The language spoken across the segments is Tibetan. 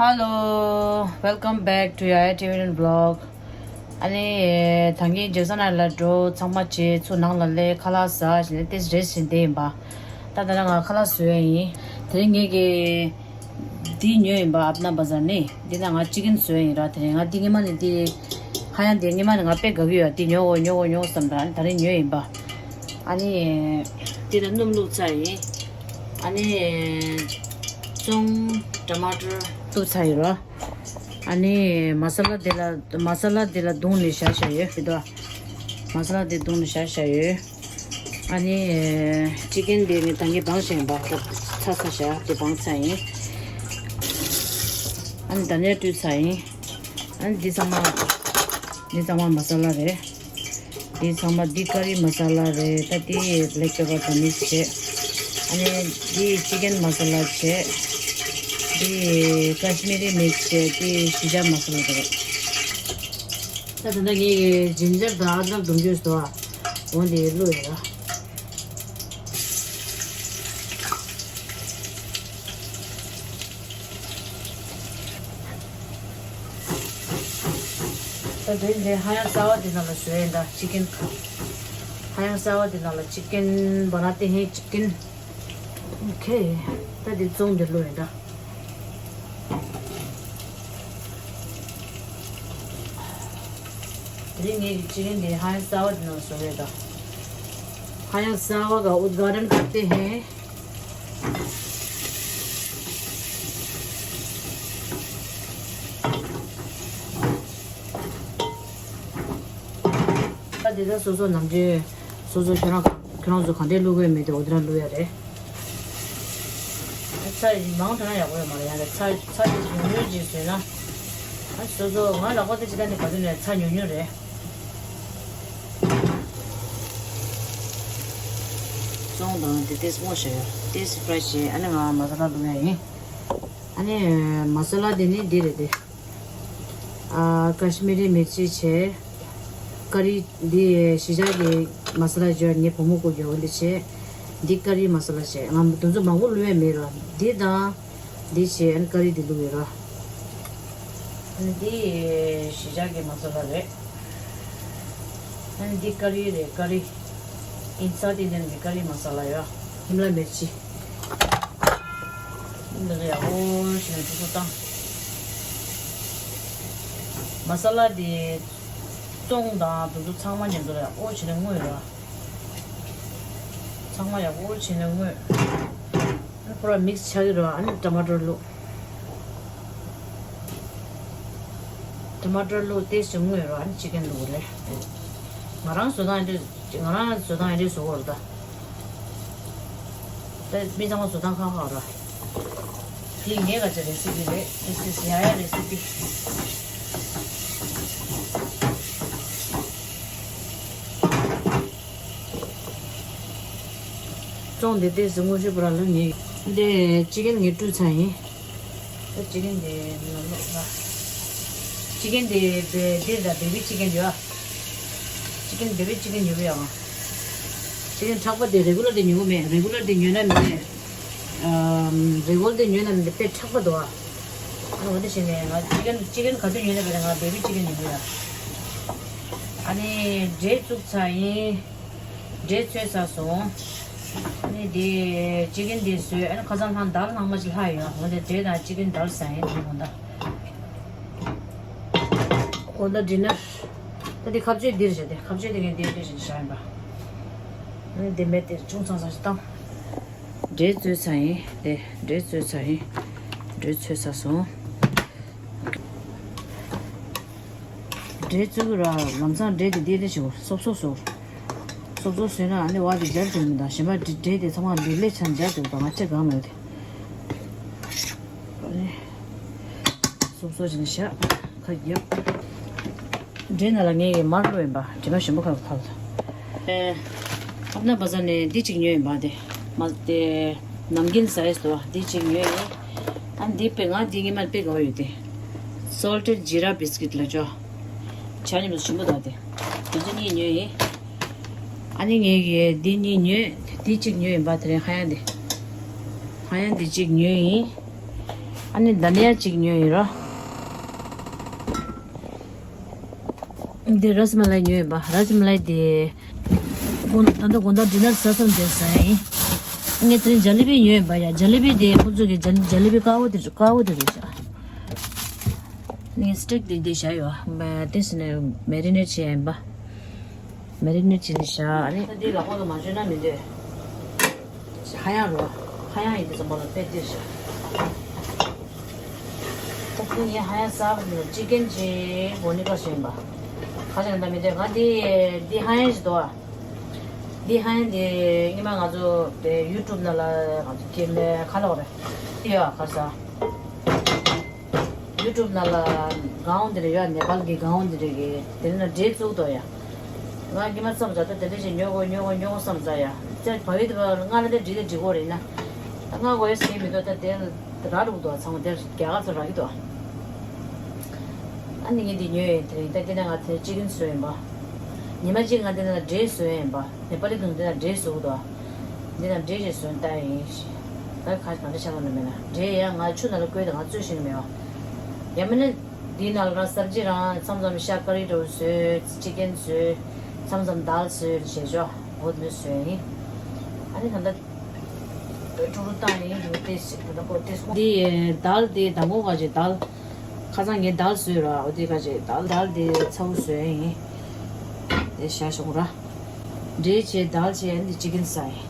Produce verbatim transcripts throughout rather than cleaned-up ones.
Hello, welcome back to Yaya Tibetan vlog. ཨ་ནི་ད་གིན་རྒྱལ་ས་ནང་ལ་འགྲོ། ཚང་མ་བྱས་ཚུར་ནང་ལ་སླེབས། ཁ་ལག་ཟ་བྱས་ནས་ཏོག་ཙམ་རེ་སི་བྱས་བསྡད་ཡིན་པ། ད་ད་ལྟ་ང་ཁ་ལག་བཟོ་ཡ་ཡིན། དེ་རིང་ངེད་ཀྱིས་འདི་ཉོས་ཡིན་པ། ཨབ་ན་བ་ཟར་ནས། འདི་ན་ང་ཅི་ཀན་བཟོ་ཡ་ཡིན་ར། དེ་རིང་ང་འདི་སྔོན་མ་ནས་འདི་ཧ་ཡང་འདི་སྔོན་མ་ནས་ང་དཔེ་དགའ་གི་ཡོད། འདི་ཉོ་དགོས་ཉོ་དགོས་ཉོ་དགོས་བསམ་ར། ཨ་ནི་ད་རིང་ཉོས་ཡིན་པ། ཨ་ནི་འདི་ལ་སྣུམ་བླུགས་ཚར་ཡིན། ཨ་ནི་ཙོང་ཊ་མ་ཊར་བླུགས་ཚར་ཡིན་ར། ཨ་ནི་མ་ས་ལ་དེ་ལ་མ་ས་ལ་དེ་ལ་བརྡུངས་ནས་བཞག་བཞག་ཡོད། འདི་དོ། མ་ས་ལ་དེ་བརྡུངས་ནས་བཞག་བཞག་ཡོད། ཨ་ནི་ཅི་ཀན་དེ་ངས་ད་གིན་སྦངས་བཞག་ཡིན་པ། ཚ་ཚ་བཞག་དེ་སྦངས་ཚར་ཡིན། ཨ་ནི་ད་ནས་བཀྲུས་ཚར་ཡིན། ཨ་ནི་འདི་ཚང་མ་འདི་ཚང་མ་མ་ས་ལ་རེད། འདི་ཚང་མ་འདི་ཀ་རི་མ་ས་ལ་རེད། ད་འདི་བྷེ་ལེག་པེ་པར་དང་མིག་སི་བྱས། ཨ་ནི་འདི་ཅི་ཀན་མ་ས་ལ་བྱས། འདི་ཀ་ཤི་མི་རི་མིག་སི་བྱས། འདི་ཞི་ཅར་མ་ས་ལ་རེད། ད་ད་ལྟ་ངས་ཇིན་ཇར་དང་ཨ་དྲག་བསྡུ་རྒྱུ་སོ། འོ་འདི་བླུགས་ཡོད་ར། ད་དེ་འདི་ཧ་ཡང་གསར་པ་འདི་ནང་ལ་བཟོས་ཡིན་ད། ཅི་ཀན། ཧ་ཡང་གསར་པ་འདི་ནང་ལ་ཅི་ཀན་བ་ན་དེ་ཧེ་ཅི་ཀན། ཨོ་ཁེ། ད་འདི་ཙོང་འདི་བླུགས་ཡིན་ད། དེ་རིང་ངས་ཀྱི་ཅི་ཀན་འདི་ཧ་ཡང་གསར་པ་འདི་ནང་བཟོས་ཡོད་ད། ཧ་ཡང་གསར་པ་ག་ཨུད་གྷ་ཌན་ཁ་ཏེ་ཧེ། ད་དེ་ད་སོ་སོ་ནམ་རྒྱུན་སོ་སོ་ཁྱོད་རང་ཁྱོད་རང་ཚོ་ག་འདྲས་བླུག་གི་མེད་དེ་འོ་དེ་རང་བླུག་ཡ་རེད། ཚྭ་མང་དྲགས་ན་ཡག་པོ་ཡོད་མ་རེད། ཡང་རེད། ཚྭ་ཚྭ་དེ་ཉུང་ཉུང་ཅིག་བཟོས་ན། ཨ་སོ་སོ་ང་ལག་པ་དེ་ཅི་ད་ནི་ག་དུས་ནས་ཚྭ་ཉུང་ཉུང་རེད། ཙོང་དང་དེ་ཏེས་སྔོ་ཞིག་ཡོད། ཏེས་ཕྲེ་ཤི་བྱས། ཨ་ནི་ང་མ་ས་ལ་བླུག་ཡ་ཡིན། ཨ་ནི་མ་ས་ལ་དེ་ནི་འདི་རེད་དེ། ཨ་ཀ་ཤི་མི་རི་མིར་ཅི་བྱས། ཀ་རི་འདི་གཞིས་ཆགས་ཀྱི་མ་ས་ལ་བརྗོད། ངའི་བུ་མོ་བསྐུར་རྒྱུ་འོ་འདི་བྱས། འདི་ཀ་རི་མ་ས་ལ་བྱས། ང་དེ་ཚོ་མང་པོ་བླུགས་ཡས་མེད་ར། འདི་དང་འདི་བྱས། ཨ་ནི་ཀ་རི་འདི་བླུགས་ཡོད་ར། ཨ་ནི་འདི་གཞིས་ཆགས་ཀྱི་མ་ས་ལ་རེད། ཨ་ནི་འདི་ཀ་རི་རེད། ཀ་རི། ཨིན་ས་དེ་ནས་འདི་ཀ་རི་མ་ས་ལ་ཡོད། ཧི་མ་ལ་མིར་ཅི། འདི་ཚོ་ཡག་པོ་བྱས་ནས་དུ་སུ་བཏང་། མ་ས་ལ་དེ་ཙོང་དང་དུ་སུ་ཚང་མ་ཉན་དུ་ལ་ཡག་པོ་བྱས་ནས་བརྔོས་ར། ཚང་མ་ཡག་པོ་བྱས་ནས་བརྔོས། ཨ་ནི་ཕུ་ར་མིག་སི་ཆགས་ཀྱི་ར། ཨ་ནི་ཊ་མ་ཊར་བླུགས། ཊ་མ་ཊར་བླུགས་ཏེ་ཞིག་བརྔོས་ར། ཨ་ནི་ཅི་ཀན་བླུགས་རེད། ང་རང་བཟོ་སྟངས་འདི། ང་རང་བཟོ་སྟངས་འདི་བཟོ་བར་ད། ད་མི་ཚང་མ་བཟོ་སྟངས་ཁག་ཁག་ར། འདི་ངའི་ག་ཅི་རེ་སི་པི་རེད། This is Yaya recipe། ཙོང་འདི་ཏོག་ཙམ་སྔོ་ཤོས་པོ་ར་ལ་ངས། འདི་ཅི་ཀན་ངས་བཀྲུས་ཚར་ཡིན། ད་ཅི་ཀན་འདི་ནང་ལོགས་ལ། ཅི་ཀན་འདི་བེ་འདི་ལ་བེ་བི་ཅི་ཀན་ཡོད་ཨ། ཅི་ཀན་བེ་བི་ཅི་ཀན་ཉོ་གི་ཡོད་ཨ། ཅི་ཀན་ཁྲག་པ་དེ་རེ་གུ་ལར་དེ་ཉོ་གི་མེད། རེ་གུ་ལར་དེ་ཉོས་ན་མི་ནས། ཨམ། རེ་གུ་ལར་དེ་ཉོས་ན་མི་དཔེ་ཁྲག་པ་འདུག་ཨ། ཨ་འོ་དེ་བྱས་ནས་ང་ཅི་ཀན་ཅི་ཀན་ག་དུས་ཉོས་ན་བས་ང་བེ་བི་ཅི་ཀན་ཉོ་གི་ཡོད་ཨ། ཨ་ནི་འབྲས་བཙུགས་ཚར་ཡིན། འབྲས་ཚོས་ཚར་སོང་། ཨ་ནི་དེ་ཅི་ཀན་དེ་བཟོས། ཨ་ནི་ཁ་སང་ལྷག་དལ་ལྷག་མ་ཅིག་ལྷག་ཡོད། འོ་དེ་འབྲས་དང་ཅི་ཀན་དལ་ཟ་ཡིན་དེ་གོ་ད། འོ་ད་ཌི་ནར། ད་དེ་ཁ་གཅོད་འདིར་བྱས་ཏེ་ཁ་གཅོད་དེ་ངས་འདིར་བྱས་བྱས་བཞག་ཡིན་པ། ཨ་ནི་དེ་མེད་དེ་ཅུང་ཚང་ཚང་ཞིག་བཏང་། འབྲས་ཚོས་ཚར་ཡིན། དེ་འབྲས་ཚོས་ཚར་ཡིན། འབྲས་ཚོས་ཚར་སོང་། འབྲས་བཙུགས་ར་ལམ་སང་འབྲས་དེ་འདི་འདི་བྱེད་དགོས། སོབ་སོབ་བཟོ། སོབ་སོབ་བཟོས་ན་ཨ་ནི་བ་དེ་འབྱར་འགྲོ་མི་འདུག་གཞན་པ་འབྲས་འབྲས་དེ་ཚང་མ་ལེབ་ལེབ་ཆགས་འབྱར་འགྲོ་འདུག་ང་ཅི་གང་མེད་དེ། ཨ་ནི་སོབ་སོབ་བྱས་ནས་བཞག་ཁ་རྒྱབ། འབྲས་ནང་ལ་ངས་མར་བླུགས་ཡིན་པ། དྲི་མ་ཞིམ་པོ་ཁ་ཁ་ལ། ཨེ། ཨབ་ན་བ་ཟར་ནས་འདི་གཅིག་ཉོས་ཡིན་པ་དེ། མ་དེ་ནམ་རྒྱུན་ཟ་ཡས་སོ་འདི་གཅིག་ཉོས་ཡིན། ཨ་འདི་དཔེ་ང་འདི་ངའི་མ་དཔེ་དགའ་བ་ཡོད་དེ། Salted Jeera Biscuit ལ་ཅོ། ཇ་མཉམ་དུ་ཞིམ་པོ་འདུག་དེ། དེ་ཚོ་གཉིས་ཉོས་ཡིན། ཨ་ནི་ངས་ཀྱི་འདི་གཉིས་ཉོས། འདི་གཅིག་ཉོས་ཡིན་པ་དེ་རིང་ཧ་ཡང་འདི། ཧ་ཡང་འདི་གཅིག་ཉོས་ཡིན། ཨ་ནི་དཱ་ལི་ཡ་གཅིག་ཉོས་ཡིན་རོ། འདི་ར་སི་མ་ལའི་ཉོས་ཡིན་པ། ར་སི་མ་ལའི་དེ། དགོང་ད་ལྟ་དགོང་དག་ཌི་ནར་ཟ་ཙམ་དེ་ཟ་ཡིན། ངས་དེ་རིང་ཇ་ལི་བི་ཉོས་ཡིན་པ་ཡ། ཇ་ལི་བི་དེ་ཁོ་ཚོ་གི་ཇ་ཇ་ལི་བི་དཀར་པོ་དེ་དཀར་པོ་དེ་རེད་ཤག་ངས་སི་ཊིག་དེ་དེ་བཞག་ཡོད། མ་དེ་ཟིན་ནས་མེ་རི་ནེ་ཊི་བྱས་ཡིན་པ། མེ་རི་ནེ་ཊི་བྱས་ནས་བཞག་ཨ་ནི། ད་འདི་ལག་པ་ལ་མ་བཅོས་ན་མི་འདོད། ཧ་ཡང་རོ། ཧ་ཡང་ཡིན་དུས་ཙམ་པ་ལ་དཔེ་སྟེར་ཤག་ད་དེ་ངས་ཧ་ཡང་གསར་པ་འདི་ལ་ཅི་ཀན་གྱི་མོ་ནི་ཀ་ཞེས་པ། ཁ་ཅིག་ད་མི་འདོད། ང་འདི་འདི་ཧ་ཡང་ཞིག་འདུག་ཨ། འདི་ཧ་ཡང་འདི་སྔོན་མ་ང་ཚོ་དེ་ཡུ་ཊུབ་ནང་ལ་ང་ཚོ་སྐྱེས་མའི་ཁ་ལོག་རེད། འདི་ཡོད་ཁ་ས། ཡུ་ཊུབ་ནང་ལ་གའོན་དེ་རེད་ཡ། ནེ་པཱལ་གྱི་གའོན་དེ་རེད་གི། དེ་ནས་འདྲེ་བཙུགས་འདུག་ཡ། ང་སྐྱེས་མ་བསམ་ཚར། ད་དེ་འདྲ་ཞིག་ཉོ་དགོས་ཉོ་དགོས་ཉོ་དགོས་བསམ་ཚར་ཡ། ཙེ་བ་ཡི་དེ་བ་ང་ལ་དེ་འདྲི་དེ་འདྲི་དགོས་རེད་ན། ད་ང་དགོས་ཡ་ཟེར་མི་འདུག་ད་དེ་ར་རུག་འདུག་ཚང་མ་དེ་རྒྱ་གར་ཚོ་རག་གི་འདུག་ཨ་ནི་ངས་འདི་ཉོས་ཡིན། དེ་རིང་ད་དེ་ནས་ང་དེ་ཅི་ཀན་བཟོས་ཡིན་པ། ཉི་མ་གཅིག་ང་དེ་ནས་འདྲེ་བཟོས་ཡིན་པ། ནེ་པ་ལི་གང་དེ་ན་འདྲེ་བཟོ་གི་འདུག་འདི་ན་འདྲེ་ཞིག་བཟོས་བཏང་ཡིན། ད་ག་གང་འདྲ་ཆགས་ལ་མེད་ན། འདྲེ་ཡང་ང་ཆུ་ནང་ལ་བསྐོལ་ཏེ་ང་བཙོས་ཤེས་ཀྱི་མེད་པ། ཡང་མིན་ན་འདི་ནང་ལ་རང་སབ་ཇི་རང་མཚམས་མཚམས་ཤ་ཀ་རི་འདྲ་བོ་བཟོས། ཅི་ཀན་བཟོས། མཚམས་མཚམས་དཱལ་བཟོས་བྱས་ཆོག་འོ་འདི་བཟོས་ཡིན། ཨ་ནི་ད་ལྟ་ཀྲུ་རུ་བཏང་ཡིན། འདི་ཏེ་ཞིག་ད་ལྟ་ཀོ་ཏེ་སོང་། འདི་དཱལ་འདི་དང་པོ་ག་ཅིག་དཱལ། ཁ་སང་ངས་དཱལ་བཟོས་ར། འོ་དེ་ཁ་ཅིག་དཱལ་དཱལ་དེ་ཚ་བོ་བཟོས་ཡིན། དེ་བཞག་ཤོག་ར། འབྲས་བྱས་དཱལ་བྱས་འདི་ཅི་ཀན་ཟ་ཡིན།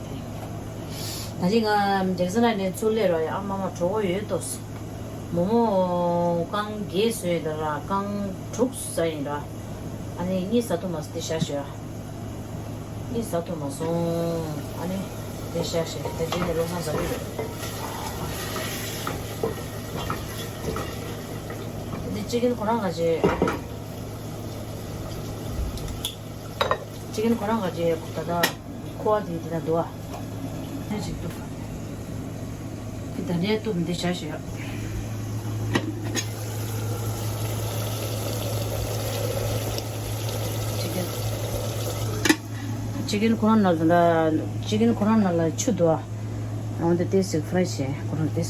ད་ཅི་ང་རྒྱལ་ས་ན་ནས་ཚུར་སླེབས་ར་ཡ། ཨ་མ་མ་གྲོད་ཁོག་ཡོད་ཏོ། མོག་མོག་རྐང་བརྒྱད་བཟོས་ཡིན་ད་ར། རྐང་དྲུག་ཟ་ཡིན་ར། ཨ་ནི་གཉིས་ཟ་ཐུབ་མ་སོང་། དེ་བཞག་ཤོག་ཡ། གཉིས་ཟ་ཐུབ་མ་སོང་། ཨ་ནི་དེ་བཞག་ཤོག་ད་ཅི་ནས་བློ་བཟང་ཟ་གི་རེད། འདི་ཅི་ཀན་ཁོ་རང་ག་ཅེ། ཅི་ཀན་ཁོ་རང་ག་ཅེ་ད་ལྟ་ཁོ་བ་དེ་འདི་ན་འདུག་ཨ། ནས་ཅིག་གཏུབ། འདི་ད་ནས་གཏུབ་འདི་བྱ་ཞེས། ཅི་ཀན། ཅི་ཀན་ཁོ་རང་ནང་ལ་ཅི་ཀན་ཁོ་རང་ནང་ལ་ཆུ་འདུག་ཨ། འོན་ཏེ་ཏེ་ཟིག་ཧྥ་རའི་བྱས་ཁོ་རང་ཏེ་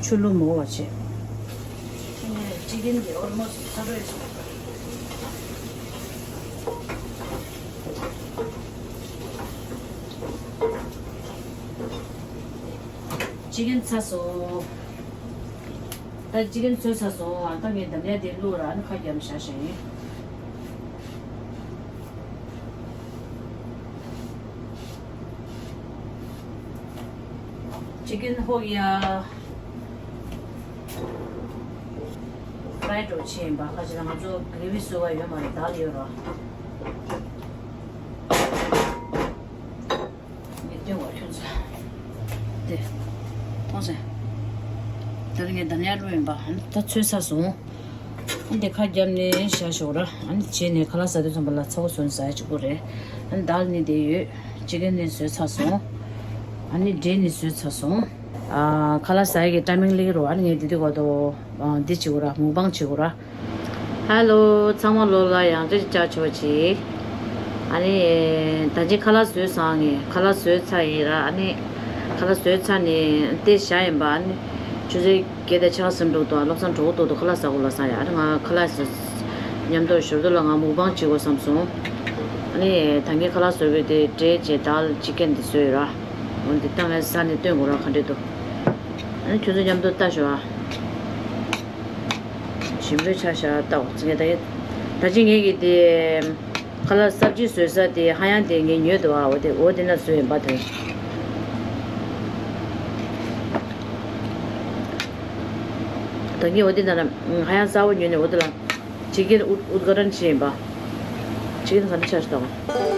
ཆུ་བླུགས་མི་དགོས་པ་བྱས། ཅི་ཀན་གྱི་ཨོལ་མོ་སི་ཚ་རོས་སོང་། ཅི་ཀན་ཚ་སོང་། ད་ཅི་ཀན་ཚོས་ཚ་སོང་། ཨ་ད་ངས་འདམ་ཡ་དེ་བླུགས་ར། ཨ་ནི་ཁ་རྒྱབ་བཞག་བཞག་ཡིན། ཅི་ཀན་ཧོ་ཡ། ཧྥ་རའི་འགྲོ་ཆེ་ཡིན་པ། ཁ་ཅིག་ལ་ང་ཚོ་གྷི་རེ་བི་བཟོ་བ་ཡོད་མ་རེད། དཱལ་ཡོད་ར། ངས་སྟོན་བ་ཁྱོད་ཚོ། དེ། ཁོང་ཚོས། ད་ལྟ་ངས་འདམ་ཡ་བླུགས་ཡིན་པ། ད་ཚོས་ཚ་སོང་། འདི་ཁ་བརྒྱབ་ནས་བཞག་ཞོག་ར། ཨ་ནི་བྱས་ནས་ཁ་ལག་ཟ་དུས་ཙམ་པ་ལ་ཚ་བོ་བཟོས་ནས་ཟ་ཡ་གཅིག་པོ་རེད། ཨ་ནི་དཱལ་ནི་དེ་ཡོད། ཅི་ཀན་ནི་བཟོས་ཚར་སོང་། ཨ་ནི་འབྲས་ནི་བཟོས་ཚར་སོང་། ཨ། ཁ་ལག་ཟ་ཡ་གི་ཊའི་མིང་སླེབས་ཀྱི་རེད། ཨ་ནི་ངས་འདི་དུས་ག་དོ། ཨ། འདི་བྱེད་དགོས་ར། མུག་བང་བྱེད་དགོས་ར། ཧེ་ལོ། ཚང་མ་ལོ་ལ་ཡང་བསྐྱར་ཅིག་བྱ་ཆོག་ཅིག་ཨ་ནི། ད་ཅི་ཁ་ལག་བཟོས་སོང་། ངས་ཁ་ལག་བཟོས་ཚར་ཡིན་ར། ཨ་ནི། ཁ་ལག་བཟོས་ཚར་ནས་དེ་བཞག་ཡིན་པ། ཨ་ནི། ཆུ་ཚོད་བརྒྱད་དང་ཕྱེད་ཀ་ཟིན་འགྲོ་འདུག་བློ་བཟང་གྲོགས་ཏོག་ཏོ་ཁ་ལག་ཟ་དགོས་ལ་ཟ་ཡ། ཨ་ནི་ང་ཁ་ལག་ཟ། མཉམ་དུ་ཞོར་དུ་ལ་ང་མུག་བང་བྱེད་དགོས་བསམ་སོང་། ཨ་ནི་ད་གིན་ཁ་ལག་བཟོ་བའི་དེ་འབྲས་བྱས་དཱལ་ཅི་ཀན་དེ་བཟོས་ཡོད་ར། འོ་འདི་ད་ངས་ཟ་ནས་སྟོན་དགོས་ར་ག་འདྲས་འདུག་ཨ་ནི་ཁྱོད་ཚོ་མཉམ་དུ་ལྟ་ཤོག་ཨ། ཞིམ་པོའི་ཆ་ཤ་ལྟ་འོ་ཙི་ངས་ད་ཡིན། ད་ཅི་ངས་ཀྱི་དེ། ཁ་ལག་སབ་ཇི་བཟོས་ས་དེ་ཧ་ཡང་དེ་ངས་ཉོས་འདུག་ཨ། འོ་དེ་འོ་དེ་ན་བཟོས་ཡིན་པ་དེ། ད་ངས་འོ་དེ་ན་ཧ་ཡང་གསར་པ་ཉོས་ནས་འོ་དེ་ལ་ཅི་ཀན་ཨུད་ཨུད་ག་རན་བྱས་ཡིན་པ། ཅི་ཀན་ག་འདྲ་ཆགས་ཤག་ད།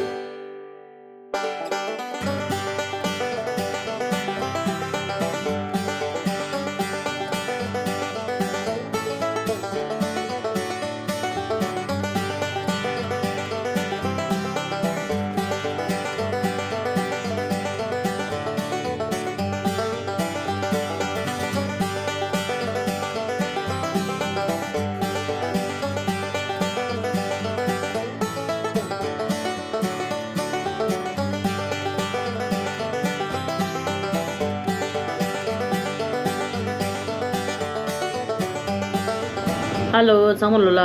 ཧ་ལོ། ཚང་མ་ལོ་ལ་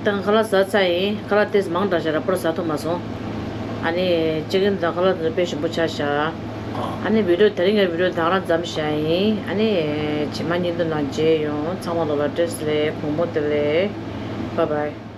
ཏང་ཁ་ལག་ཟ་ཚར་ཡིན། ཁ་ལག་ཏེས་མང་དྲགས་ཤག་ར་པོར་ཟ་ཐུབ་མ་སོང་། ཨ་ནི་ཅི་ཀན་དང་ཁ་ལག་དེ་ཚོ་དཔེ་ཞིམ་པོ་ཆགས་ཤག་ཨ་ནི་བི་ཌིའོ་དེ་རིང་གི་བི་ཌིའོ་དེ་རང་མཚམས་བཞག་ཡིན། ཨ་ནི་རྗེས་མ་བརྙན་ཐུང་ནང་མཇལ་ཡོང་། ཚང་མ་ལོ་ལ་བཀྲ་ཤིས་བདེ་ལེགས། དགོང་མོ་བདེ་ལེགས། བྷའི་བྷའི།